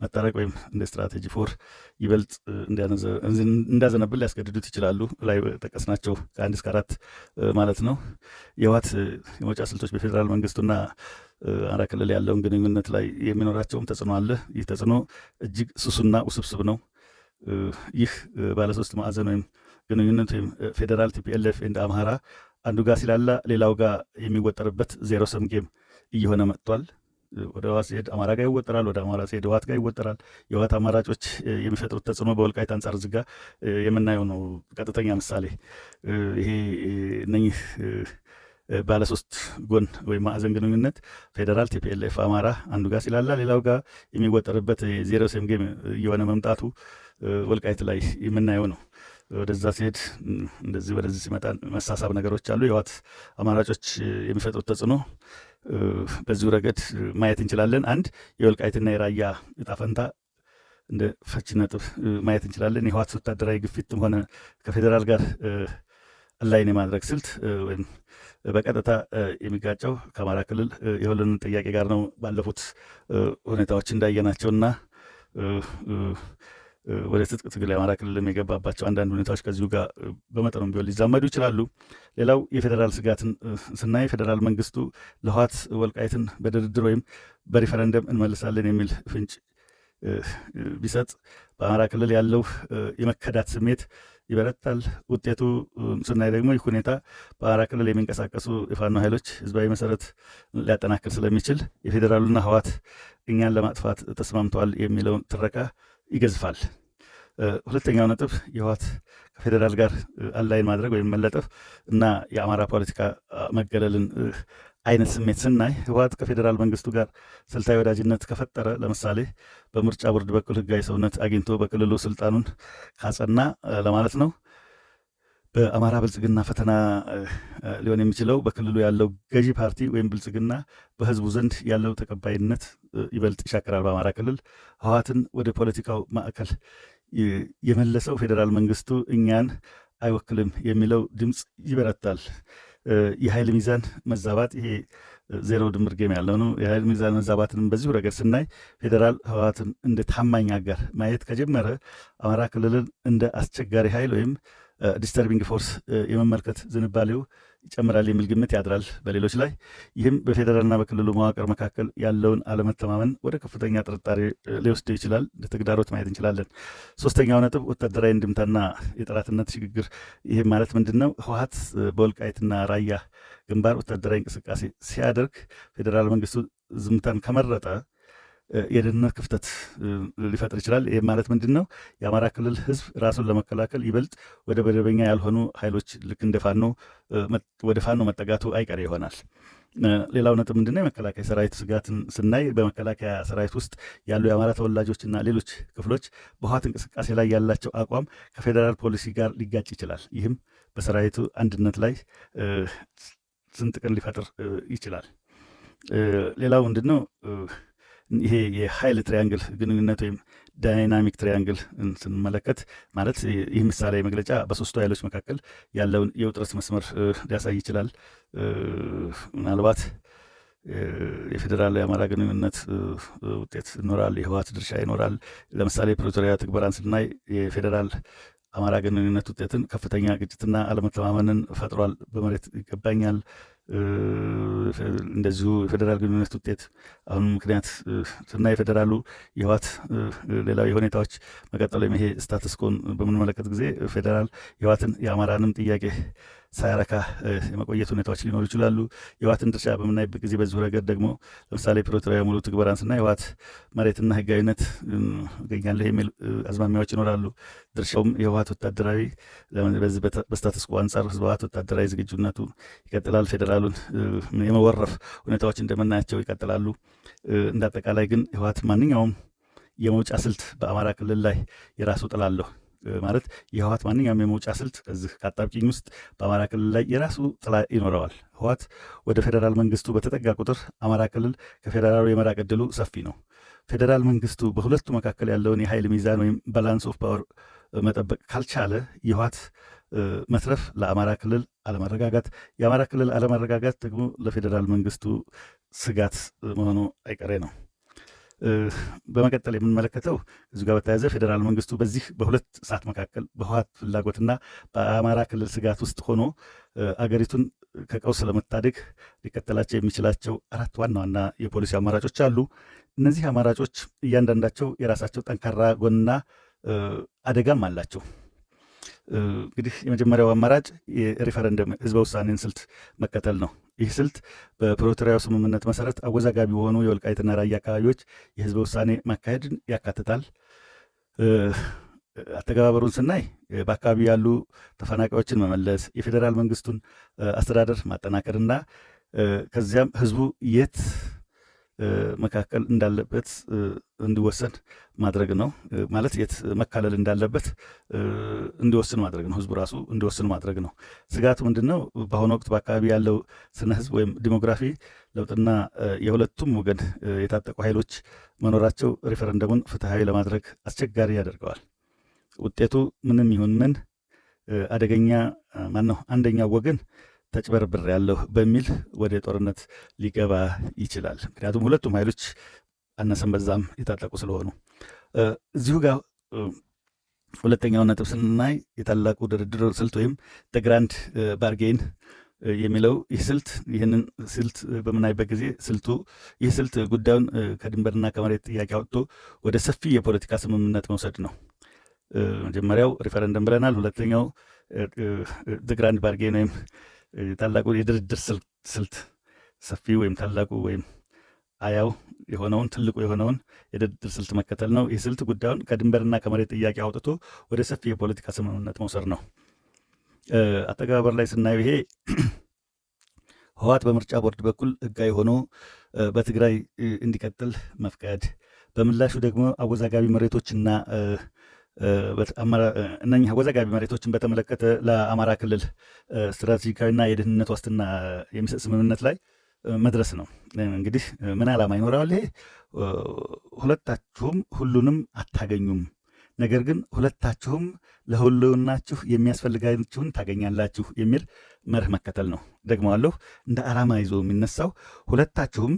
መታረቅ ወይም እንደ strategy 4 ይበልጥ እንዳዘነብል ሊያስገድዱት ይችላሉ። ላይ ጠቀስናቸው ከ1 እስከ 4 ማለት ነው። የህወሓት የመውጫ ስልቶች በፌዴራል መንግስቱና አማራ ክልል ያለውን ግንኙነት ላይ የሚኖራቸውም ተጽዕኖ አለ። ይህ ተጽዕኖ እጅግ ስሱና ውስብስብ ነው። ይህ ባለሶስት ማዕዘን ወይም ግንኙነት ወይም ፌዴራል፣ TPLF and አማራ አንዱ ጋር ሲላላ ሌላው ጋር የሚወጠርበት zero sum game እየሆነ መጥቷል። ወደ ህወሓት ሲሄድ አማራ ጋር ይወጠራል፣ ወደ አማራ ሲሄድ ህወሓት ጋር ይወጠራል። የህወሓት አማራጮች የሚፈጥሩት ተጽዕኖ በወልቃይት አንጻር ዝጋ የምናየው ነው። ቀጥተኛ ምሳሌ ይሄ እነኚህ ባለሶስት ጎን ወይም ማዕዘን ግንኙነት ፌዴራል፣ TPLF፣ አማራ አንዱ ጋር ሲላላ ሌላው ጋር የሚወጠርበት zero sum game እየሆነ መምጣቱ ወልቃይት ላይ የምናየው ነው። ወደዛ ሲሄድ እንደዚህ ወደዚህ ሲመጣ መሳሳብ ነገሮች አሉ። የህወሓት አማራጮች የሚፈጥሩት ተጽዕኖ በዚሁ ረገድ ማየት እንችላለን። አንድ የወልቃይትና የራያ እጣ ፈንታ እንደ ፈቺ ነጥብ ማየት እንችላለን። የህወሓት ወታደራዊ ግፊትም ሆነ ከፌዴራል ጋር align የማድረግ ስልት ወይም በቀጥታ የሚጋጨው ከአማራ ክልል የሁሉንም ጥያቄ ጋር ነው። ባለፉት ሁኔታዎች እንዳየናቸውና ወደ ትጥቅ ትግል የአማራ ክልልም የገባባቸው አንዳንድ ሁኔታዎች ከዚሁ ጋር በመጠኑም ቢሆን ሊዛመዱ ይችላሉ። ሌላው የፌዴራል ስጋትን ስናይ ፌዴራል መንግስቱ ለህወሓት ወልቃይትን በድርድር ወይም በሪፈረንደም እንመልሳለን የሚል ፍንጭ ቢሰጥ በአማራ ክልል ያለው የመከዳት ስሜት ይበረታል። ውጤቱ ስናይ ደግሞ ይህ ሁኔታ በአማራ ክልል የሚንቀሳቀሱ የፋኖ ኃይሎች ህዝባዊ መሰረት ሊያጠናክር ስለሚችል የፌዴራሉና ህወሓት እኛን ለማጥፋት ተስማምተዋል የሚለውን ትረካ ይገዝፋል። ሁለተኛው ነጥብ የህወሓት ከፌዴራል ጋር align ማድረግ ወይም መለጠፍ እና የአማራ ፖለቲካ መገለልን አይነት ስሜት ስናይ፣ ህወሓት ከፌዴራል መንግስቱ ጋር ስልታዊ ወዳጅነት ከፈጠረ፣ ለምሳሌ በምርጫ ቦርድ በኩል ህጋዊ ሰውነት አግኝቶ በክልሉ ስልጣኑን ካጸና ለማለት ነው፣ በአማራ ብልጽግና ፈተና ሊሆን የሚችለው በክልሉ ያለው ገዢ ፓርቲ ወይም ብልጽግና በህዝቡ ዘንድ ያለው ተቀባይነት ይበልጥ ይሻክራል። በአማራ ክልል ህወሓትን ወደ ፖለቲካው ማዕከል የመለሰው ፌዴራል መንግስቱ እኛን አይወክልም የሚለው ድምፅ ይበረታል። የኃይል ሚዛን መዛባት፣ ይሄ ዜሮ ድምር game ያለው ነው። የኃይል ሚዛን መዛባትንም በዚሁ ረገድ ስናይ ፌዴራል ህወሓትን እንደ ታማኝ አጋር ማየት ከጀመረ አማራ ክልልን እንደ አስቸጋሪ ኃይል ወይም disturbing force የመመልከት ዝንባሌው ይጨምራል የሚል ግምት ያድራል በሌሎች ላይ። ይህም በፌዴራልና በክልሉ መዋቅር መካከል ያለውን አለመተማመን ወደ ከፍተኛ ጥርጣሬ ሊወስደው ይችላል። እንደ ተግዳሮት ማየት እንችላለን። ሶስተኛው ነጥብ ወታደራዊ እንድምታና የጠላትነት ሽግግር። ይህም ማለት ምንድን ነው? ህወሓት በወልቃይትና ራያ ግንባር ወታደራዊ እንቅስቃሴ ሲያደርግ ፌዴራል መንግስቱ ዝምታን ከመረጠ የደህንነት ክፍተት ሊፈጥር ይችላል። ይህ ማለት ምንድን ነው? የአማራ ክልል ህዝብ ራሱን ለመከላከል ይበልጥ ወደ መደበኛ ያልሆኑ ኃይሎች ልክ እንደ ፋኖ ወደ ፋኖ መጠጋቱ አይቀሬ ይሆናል። ሌላው ነጥብ ምንድነው? የመከላከያ ሰራዊት ስጋትን ስናይ በመከላከያ ሰራዊት ውስጥ ያሉ የአማራ ተወላጆችና ሌሎች ክፍሎች በህወሓት እንቅስቃሴ ላይ ያላቸው አቋም ከፌዴራል ፖሊሲ ጋር ሊጋጭ ይችላል። ይህም በሰራዊቱ አንድነት ላይ ስንጥቅን ሊፈጥር ይችላል። ሌላው ምንድነው? ይሄ የኃይል triangle ግንኙነት ወይም dynamic triangle ስንመለከት፣ ማለት ይህ ምሳሌ መግለጫ በሶስቱ ኃይሎች መካከል ያለውን የውጥረት መስመር ሊያሳይ ይችላል። ምናልባት የፌዴራል የአማራ ግንኙነት ውጤት ይኖራል፣ የህወሓት ድርሻ ይኖራል። ለምሳሌ ፕሪቶሪያ ትግበራን ስናይ የፌዴራል አማራ ግንኙነት ውጤትን ከፍተኛ ግጭትና አለመተማመንን ፈጥሯል። በመሬት ይገባኛል፣ እንደዚሁ የፌዴራል ግንኙነት ውጤት አሁን ምክንያት ስናይ የፌዴራሉ የህወሓት ሌላው የሁኔታዎች መቀጠል ወይም ይሄ status quo ን በምንመለከት ጊዜ ፌዴራል የህወሓትን የአማራንም ጥያቄ ሳያረካ የመቆየት ሁኔታዎች ሊኖሩ ይችላሉ። የህወሓትን ድርሻ በምናይበት ጊዜ በዚሁ ረገድ ደግሞ ለምሳሌ ፕሪቶሪያ ሙሉ ትግበራን ስናይ ህወሓት መሬትና ህጋዊነት እገኛለሁ የሚል አዝማሚያዎች ይኖራሉ። ድርሻውም የህወሓት ወታደራዊ በዚህ በ status quo አንጻር ህወሓት ወታደራዊ ዝግጁነቱ ይቀጥላል። ፌዴራሉን የመወረፍ ሁኔታዎች እንደምናያቸው ይቀጥላሉ። እንደ አጠቃላይ ግን ህወሓት ማንኛውም የመውጫ ስልት በአማራ ክልል ላይ የራሱ ጥላ አለው። ማለት የህወሓት ማንኛውም የመውጫ ስልት ከዚህ ከአጣብቂኝ ውስጥ በአማራ ክልል ላይ የራሱ ጥላ ይኖረዋል። ህወሓት ወደ ፌዴራል መንግስቱ በተጠጋ ቁጥር አማራ ክልል ከፌዴራሉ የመራቅ ዕድሉ ሰፊ ነው። ፌዴራል መንግስቱ በሁለቱ መካከል ያለውን የኃይል ሚዛን ወይም balance of power መጠበቅ ካልቻለ የህወሓት መትረፍ ለአማራ ክልል አለመረጋጋት፣ የአማራ ክልል አለመረጋጋት ደግሞ ለፌዴራል መንግስቱ ስጋት መሆኑ አይቀሬ ነው። በመቀጠል የምንመለከተው እዚሁ ጋር በተያያዘ ፌዴራል መንግስቱ በዚህ በሁለት እሳት መካከል በህወሓት ፍላጎትና በአማራ ክልል ስጋት ውስጥ ሆኖ አገሪቱን ከቀውስ ለመታደግ ሊከተላቸው የሚችላቸው አራት ዋና ዋና የፖሊሲ አማራጮች አሉ። እነዚህ አማራጮች እያንዳንዳቸው የራሳቸው ጠንካራ ጎንና አደጋም አላቸው። እንግዲህ የመጀመሪያው አማራጭ የሪፈረንደም ህዝበ ውሳኔን ስልት መከተል ነው። ይህ ስልት በፕሪቶሪያው ስምምነት መሰረት አወዛጋቢ በሆኑ የወልቃይትና ራያ አካባቢዎች የህዝበ ውሳኔ ማካሄድን ያካትታል። አተገባበሩን ስናይ በአካባቢው ያሉ ተፈናቃዮችን መመለስ፣ የፌዴራል መንግስቱን አስተዳደር ማጠናከርና ከዚያም ህዝቡ የት መካከል እንዳለበት እንዲወሰን ማድረግ ነው። ማለት የት መካለል እንዳለበት እንዲወስን ማድረግ ነው። ህዝቡ ራሱ እንዲወስን ማድረግ ነው። ስጋቱ ምንድን ነው? በአሁኑ ወቅት በአካባቢ ያለው ስነ ህዝብ ወይም demography ለውጥና የሁለቱም ወገን የታጠቁ ኃይሎች መኖራቸው ሪፈረንደሙን ፍትሐዊ ለማድረግ አስቸጋሪ ያደርገዋል። ውጤቱ ምንም ይሁን ምን አደገኛ ማን ነው፣ አንደኛው ወገን ተጭበርብሬያለሁ በሚል ወደ ጦርነት ሊገባ ይችላል። ምክንያቱም ሁለቱም ኃይሎች አነሰም በዛም የታጠቁ ስለሆኑ። እዚሁ ጋር ሁለተኛውን ነጥብ ስናይ የታላቁ ድርድር ስልት ወይም grand bargain የሚለው ይህ ስልት፣ ይህንን ስልት በምናይበት ጊዜ ይህ ስልት ጉዳዩን ከድንበርና ከመሬት ጥያቄ አውጥቶ ወደ ሰፊ የፖለቲካ ስምምነት መውሰድ ነው። መጀመሪያው ሪፈረንደም ብለናል። ሁለተኛው grand bargain ወይም ታላቁ የድርድር ስልት፣ ሰፊ ወይም ታላቁ ወይም አያው የሆነውን ትልቁ የሆነውን የድርድር ስልት መከተል ነው። ይህ ስልት ጉዳዩን ከድንበርና ከመሬት ጥያቄ አውጥቶ ወደ ሰፊ የፖለቲካ ስምምነት መውሰድ ነው። አተገባበር ላይ ስናየው ይሄ ህወሓት በምርጫ ቦርድ በኩል ህጋዊ ሆኖ በትግራይ እንዲቀጥል መፍቀድ፣ በምላሹ ደግሞ አወዛጋቢ መሬቶችና እነኚህ አወዛጋቢ መሬቶችን በተመለከተ ለአማራ ክልል ስትራቴጂካዊና የደህንነት ዋስትና የሚሰጥ ስምምነት ላይ መድረስ ነው። እንግዲህ ምን ዓላማ ይኖረዋል ይሄ? ሁለታችሁም ሁሉንም አታገኙም፣ ነገር ግን ሁለታችሁም ለህልውናችሁ የሚያስፈልጋችሁን ታገኛላችሁ የሚል መርህ መከተል ነው። ደግመዋለሁ፣ እንደ ዓላማ ይዞ የሚነሳው ሁለታችሁም፣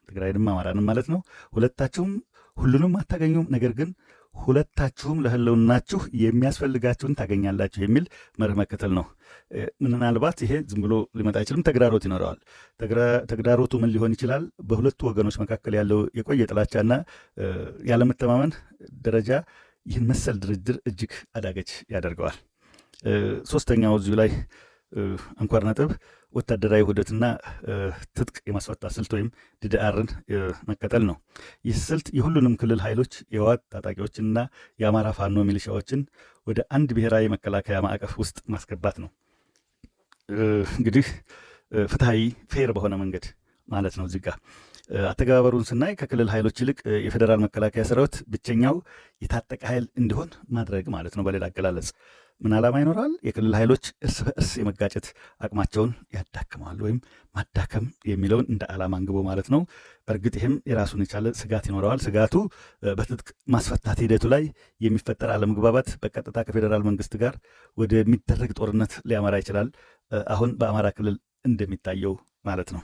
ትግራይንም አማራንም ማለት ነው፣ ሁለታችሁም ሁሉንም አታገኙም፣ ነገር ግን ሁለታችሁም ለህልውናችሁ የሚያስፈልጋችሁን ታገኛላችሁ የሚል መርህ መከተል ነው። ምናልባት ይሄ ዝም ብሎ ሊመጣ አይችልም። ተግዳሮት ይኖረዋል። ተግዳሮቱ ምን ሊሆን ይችላል? በሁለቱ ወገኖች መካከል ያለው የቆየ ጥላቻና ያለመተማመን ደረጃ ይህን መሰል ድርድር እጅግ አዳገች ያደርገዋል። ሶስተኛው እዚሁ ላይ አንኳር ነጥብ ወታደራዊ ውህደትና ትጥቅ የማስፈታት ስልት ወይም DDR ን መከተል ነው። ይህ ስልት የሁሉንም ክልል ኃይሎች፣ የህወሓት ታጣቂዎችንና የአማራ ፋኖ ሚሊሻዎችን ወደ አንድ ብሔራዊ መከላከያ ማዕቀፍ ውስጥ ማስገባት ነው። እንግዲህ ፍትሐዊ፣ fair በሆነ መንገድ ማለት ነው። እዚህ ጋር አተገባበሩን ስናይ ከክልል ኃይሎች ይልቅ የፌዴራል መከላከያ ሰራዊት ብቸኛው የታጠቀ ኃይል እንዲሆን ማድረግ ማለት ነው። በሌላ አገላለጽ ምን ዓላማ ይኖራል? የክልል ኃይሎች እርስ በእርስ የመጋጨት አቅማቸውን ያዳክመዋል ወይም ማዳከም የሚለውን እንደ ዓላማ አንግቦ ማለት ነው። በእርግጥ ይህም የራሱን የቻለ ስጋት ይኖረዋል። ስጋቱ በትጥቅ ማስፈታት ሂደቱ ላይ የሚፈጠር አለመግባባት በቀጥታ ከፌዴራል መንግስት ጋር ወደሚደረግ ጦርነት ሊያመራ ይችላል። አሁን በአማራ ክልል እንደሚታየው ማለት ነው።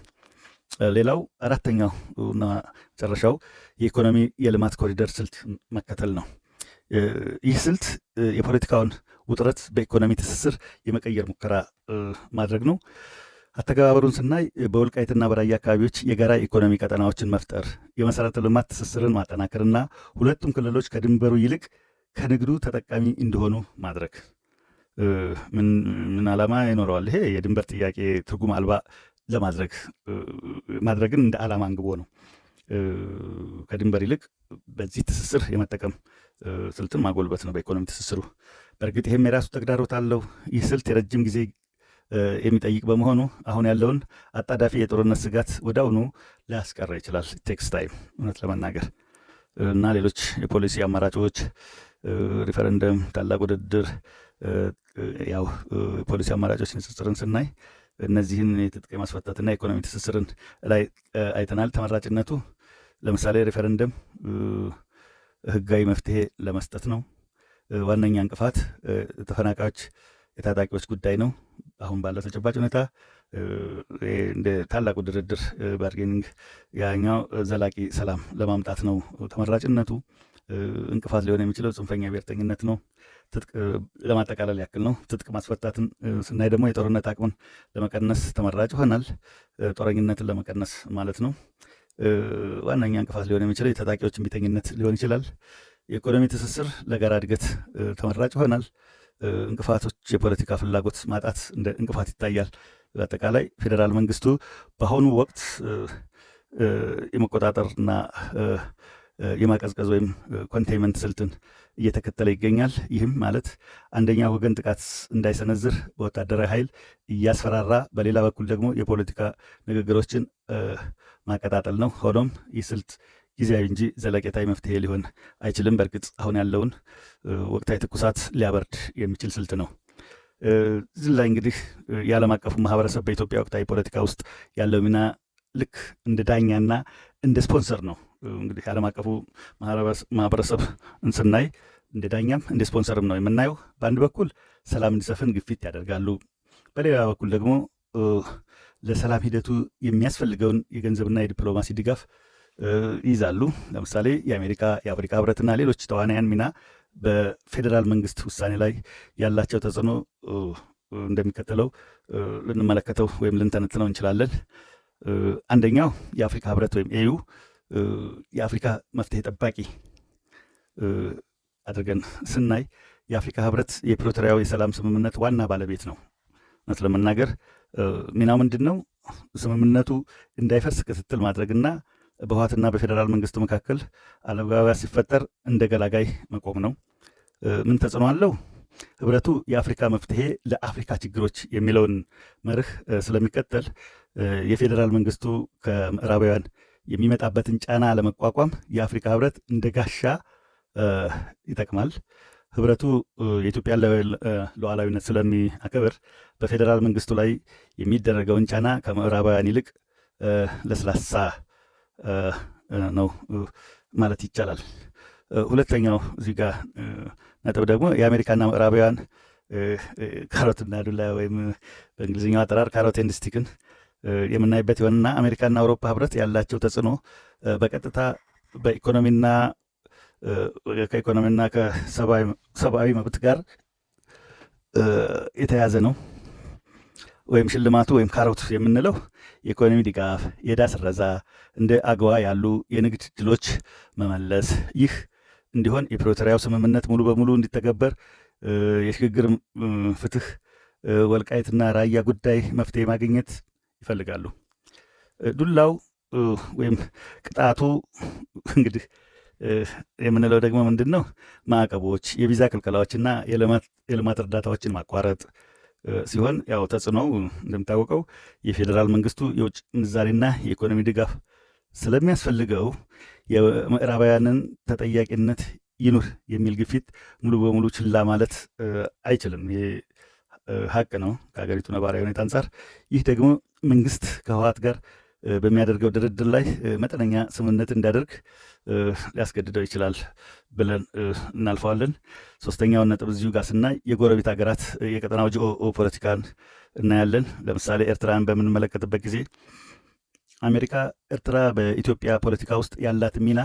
ሌላው አራተኛው እና መጨረሻው የኢኮኖሚ የልማት ኮሪደር ስልት መከተል ነው። ይህ ስልት የፖለቲካውን ውጥረት በኢኮኖሚ ትስስር የመቀየር ሙከራ ማድረግ ነው። አተገባበሩን ስናይ በወልቃይትና በራያ አካባቢዎች የጋራ ኢኮኖሚ ቀጠናዎችን መፍጠር፣ የመሰረተ ልማት ትስስርን ማጠናከርና ሁለቱም ክልሎች ከድንበሩ ይልቅ ከንግዱ ተጠቃሚ እንዲሆኑ ማድረግ። ምን ዓላማ ይኖረዋል? ይሄ የድንበር ጥያቄ ትርጉም አልባ ለማድረግ ማድረግን እንደ ዓላማ አንግቦ ነው። ከድንበር ይልቅ በዚህ ትስስር የመጠቀም ስልትን ማጎልበት ነው በኢኮኖሚ ትስስሩ። በእርግጥ ይሄም የራሱ ተግዳሮት አለው። ይህ ስልት የረጅም ጊዜ የሚጠይቅ በመሆኑ አሁን ያለውን አጣዳፊ የጦርነት ስጋት ወዲያውኑ ሊያስቀር ይችላል። Takes time እውነት ለመናገር። እና ሌሎች የፖሊሲ አማራጮች፣ ሪፈረንደም፣ ታላቅ ውድድር፣ ያው የፖሊሲ አማራጮች ንጽጽርን ስናይ እነዚህን የትጥቅ የማስፈታትና የኢኮኖሚ ትስስርን ላይ አይተናል። ተመራጭነቱ ለምሳሌ ሪፈረንደም ህጋዊ መፍትሄ ለመስጠት ነው። ዋነኛ እንቅፋት ተፈናቃዮች፣ የታጣቂዎች ጉዳይ ነው። አሁን ባለው ተጨባጭ ሁኔታ እንደ ታላቁ ድርድር bargaining ያኛው ዘላቂ ሰላም ለማምጣት ነው ተመራጭነቱ። እንቅፋት ሊሆን የሚችለው ጽንፈኛ ብሔርተኝነት ነው። ትጥቅ ለማጠቃለል ያክል ነው። ትጥቅ ማስፈታትን ስናይ ደግሞ የጦርነት አቅምን ለመቀነስ ተመራጭ ይሆናል። ጦረኝነትን ለመቀነስ ማለት ነው። ዋነኛ እንቅፋት ሊሆን የሚችለው የታጣቂዎች እምቢተኝነት ሊሆን ይችላል። የኢኮኖሚ ትስስር ለጋራ እድገት ተመራጭ ይሆናል። እንቅፋቶች የፖለቲካ ፍላጎት ማጣት እንደ እንቅፋት ይታያል። በአጠቃላይ ፌዴራል መንግስቱ በአሁኑ ወቅት የመቆጣጠርና የማቀዝቀዝ ወይም containment ስልትን እየተከተለ ይገኛል። ይህም ማለት አንደኛ ወገን ጥቃት እንዳይሰነዝር በወታደራዊ ኃይል እያስፈራራ፣ በሌላ በኩል ደግሞ የፖለቲካ ንግግሮችን ማቀጣጠል ነው። ሆኖም ይህ ስልት ጊዜያዊ እንጂ ዘለቄታዊ መፍትሄ ሊሆን አይችልም። በእርግጥ አሁን ያለውን ወቅታዊ ትኩሳት ሊያበርድ የሚችል ስልት ነው። እዚህ ላይ እንግዲህ የዓለም አቀፉ ማህበረሰብ በኢትዮጵያ ወቅታዊ ፖለቲካ ውስጥ ያለው ሚና ልክ እንደ ዳኛና እንደ ስፖንሰር ነው። እንግዲህ የዓለም አቀፉ ማህበረሰብ ስናይ እንደ ዳኛም እንደ ስፖንሰርም ነው የምናየው። በአንድ በኩል ሰላም እንዲሰፍን ግፊት ያደርጋሉ። በሌላ በኩል ደግሞ ለሰላም ሂደቱ የሚያስፈልገውን የገንዘብና የዲፕሎማሲ ድጋፍ ይይዛሉ። ለምሳሌ የአሜሪካ፣ የአፍሪካ ህብረትና ሌሎች ተዋናያን ሚና በፌዴራል መንግስት ውሳኔ ላይ ያላቸው ተጽዕኖ እንደሚከተለው ልንመለከተው ወይም ልንተነትነው እንችላለን። አንደኛው የአፍሪካ ህብረት ወይም AU የአፍሪካ መፍትሄ ጠባቂ አድርገን ስናይ የአፍሪካ ህብረት የፕሪቶሪያው የሰላም ስምምነት ዋና ባለቤት ነው። እውነት ለመናገር ሚናው ምንድን ነው? ስምምነቱ እንዳይፈርስ ክትትል ማድረግና በህወሓትና በፌዴራል መንግስቱ መካከል አለመግባባት ሲፈጠር እንደ ገላጋይ መቆም ነው። ምን ተጽዕኖ አለው? ህብረቱ የአፍሪካ መፍትሄ ለአፍሪካ ችግሮች የሚለውን መርህ ስለሚከተል የፌዴራል መንግስቱ ከምዕራባውያን የሚመጣበትን ጫና ለመቋቋም የአፍሪካ ህብረት እንደ ጋሻ ይጠቅማል። ህብረቱ የኢትዮጵያን ሉዓላዊነት ስለሚያከብር በፌዴራል መንግስቱ ላይ የሚደረገውን ጫና ከምዕራባውያን ይልቅ ለስላሳ ነው ማለት ይቻላል። ሁለተኛው እዚህ ጋር ነጥብ ደግሞ የአሜሪካና ምዕራባውያን ካሮትና ዱላ ወይም በእንግሊዝኛው አጠራር carrot and stick ን የምናይበት ይሆንና አሜሪካና አውሮፓ ህብረት ያላቸው ተጽዕኖ በቀጥታ በኢኮኖሚና ከኢኮኖሚና ከሰብአዊ መብት ጋር የተያያዘ ነው። ወይም ሽልማቱ ወይም ካሮት የምንለው የኢኮኖሚ ድጋፍ፣ የዕዳ ስረዛ፣ እንደ አገዋ ያሉ የንግድ ድሎች መመለስ። ይህ እንዲሆን የፕሪቶሪያው ስምምነት ሙሉ በሙሉ እንዲተገበር፣ የሽግግር ፍትህ፣ ወልቃይትና ራያ ጉዳይ መፍትሄ ማግኘት ይፈልጋሉ። ዱላው ወይም ቅጣቱ እንግዲህ የምንለው ደግሞ ምንድን ነው? ማዕቀቦች፣ የቪዛ ክልከላዎችና የልማት እርዳታዎችን ማቋረጥ ሲሆን ያው ተጽዕኖው እንደሚታወቀው የፌዴራል መንግስቱ የውጭ ምንዛሬና የኢኮኖሚ ድጋፍ ስለሚያስፈልገው የምዕራባውያንን ተጠያቂነት ይኑር የሚል ግፊት ሙሉ በሙሉ ችላ ማለት አይችልም። ይሄ ሀቅ ነው ከሀገሪቱ ነባራዊ ሁኔታ አንጻር። ይህ ደግሞ መንግስት ከህወሓት ጋር በሚያደርገው ድርድር ላይ መጠነኛ ስምምነት እንዲያደርግ ሊያስገድደው ይችላል ብለን እናልፈዋለን። ሶስተኛውን ነጥብ እዚሁ ጋር ስናይ የጎረቤት ሀገራት የቀጠናው ጂኦ ፖለቲካን እናያለን። ለምሳሌ ኤርትራን በምንመለከትበት ጊዜ አሜሪካ ኤርትራ በኢትዮጵያ ፖለቲካ ውስጥ ያላት ሚና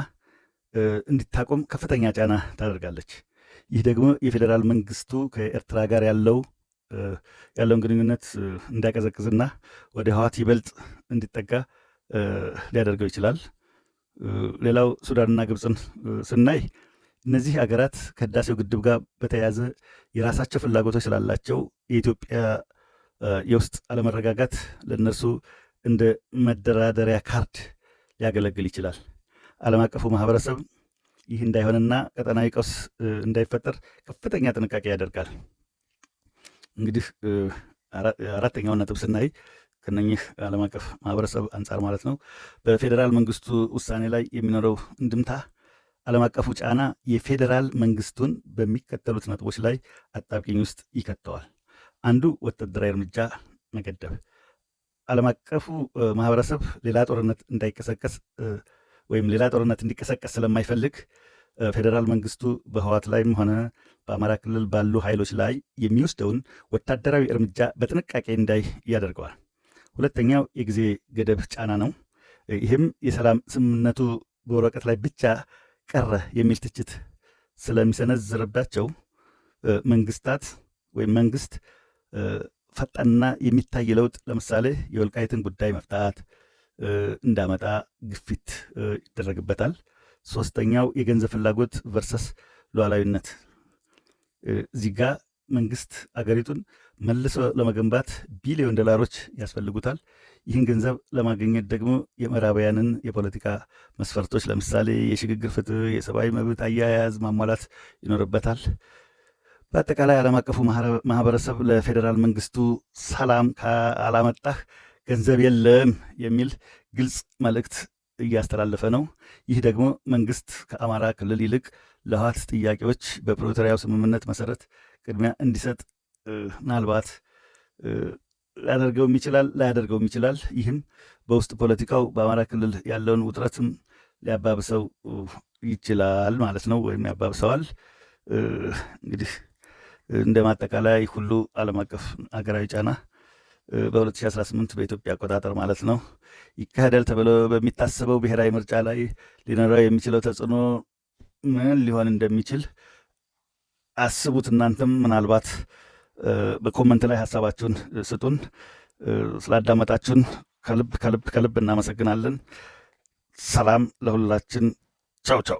እንዲታቆም ከፍተኛ ጫና ታደርጋለች። ይህ ደግሞ የፌዴራል መንግስቱ ከኤርትራ ጋር ያለውን ግንኙነት እንዲያቀዘቅዝና ወደ ህወሓት ይበልጥ እንዲጠጋ ሊያደርገው ይችላል። ሌላው ሱዳንና ግብፅን ስናይ እነዚህ ሀገራት ከህዳሴው ግድብ ጋር በተያያዘ የራሳቸው ፍላጎቶች ስላላቸው የኢትዮጵያ የውስጥ አለመረጋጋት ለእነርሱ እንደ መደራደሪያ ካርድ ሊያገለግል ይችላል። ዓለም አቀፉ ማህበረሰብ ይህ እንዳይሆንና ቀጠናዊ ቀውስ እንዳይፈጠር ከፍተኛ ጥንቃቄ ያደርጋል። እንግዲህ አራተኛውን ነጥብ ስናይ ከነኚህ ዓለም አቀፍ ማህበረሰብ አንጻር ማለት ነው፣ በፌዴራል መንግስቱ ውሳኔ ላይ የሚኖረው እንድምታ ዓለም አቀፉ ጫና የፌዴራል መንግስቱን በሚከተሉት ነጥቦች ላይ አጣብቂኝ ውስጥ ይከተዋል። አንዱ ወታደራዊ እርምጃ መገደብ። ዓለም አቀፉ ማህበረሰብ ሌላ ጦርነት እንዳይቀሰቀስ ወይም ሌላ ጦርነት እንዲቀሰቀስ ስለማይፈልግ ፌዴራል መንግስቱ በህወሓት ላይም ሆነ በአማራ ክልል ባሉ ኃይሎች ላይ የሚወስደውን ወታደራዊ እርምጃ በጥንቃቄ እንዳይ ያደርገዋል። ሁለተኛው የጊዜ ገደብ ጫና ነው። ይህም የሰላም ስምምነቱ በወረቀት ላይ ብቻ ቀረ የሚል ትችት ስለሚሰነዝርባቸው መንግስታት ወይም መንግስት ፈጣንና የሚታይ ለውጥ፣ ለምሳሌ የወልቃይትን ጉዳይ መፍታት እንዳመጣ ግፊት ይደረግበታል። ሶስተኛው የገንዘብ ፍላጎት versus ሉዓላዊነት። እዚህ ጋ መንግስት አገሪቱን መልሶ ለመገንባት ቢሊዮን ዶላሮች ያስፈልጉታል። ይህን ገንዘብ ለማግኘት ደግሞ የምዕራባውያንን የፖለቲካ መስፈርቶች፣ ለምሳሌ የሽግግር ፍትህ፣ የሰብአዊ መብት አያያዝ ማሟላት ይኖርበታል። በአጠቃላይ ዓለም አቀፉ ማህበረሰብ ለፌዴራል መንግስቱ ሰላም ካላመጣህ ገንዘብ የለም የሚል ግልጽ መልእክት እያስተላለፈ ነው። ይህ ደግሞ መንግስት ከአማራ ክልል ይልቅ ለህወሓት ጥያቄዎች በፕሪቶሪያው ስምምነት መሰረት ቅድሚያ እንዲሰጥ ምናልባት ሊያደርገውም ይችላል፣ ላያደርገውም ይችላል። ይህም በውስጥ ፖለቲካው በአማራ ክልል ያለውን ውጥረትም ሊያባብሰው ይችላል ማለት ነው፣ ወይም ያባብሰዋል። እንግዲህ እንደ ማጠቃለያ ሁሉ ዓለም አቀፍ ሀገራዊ ጫና በ2018 በኢትዮጵያ አቆጣጠር ማለት ነው ይካሄዳል ተብሎ በሚታሰበው ብሔራዊ ምርጫ ላይ ሊኖረው የሚችለው ተጽዕኖ ምን ሊሆን እንደሚችል አስቡት። እናንተም ምናልባት በ comment ላይ ሀሳባችሁን ስጡን። ስላዳመጣችሁን ከልብ ከልብ ከልብ እናመሰግናለን። ሰላም ለሁላችን። ቻው ቻው።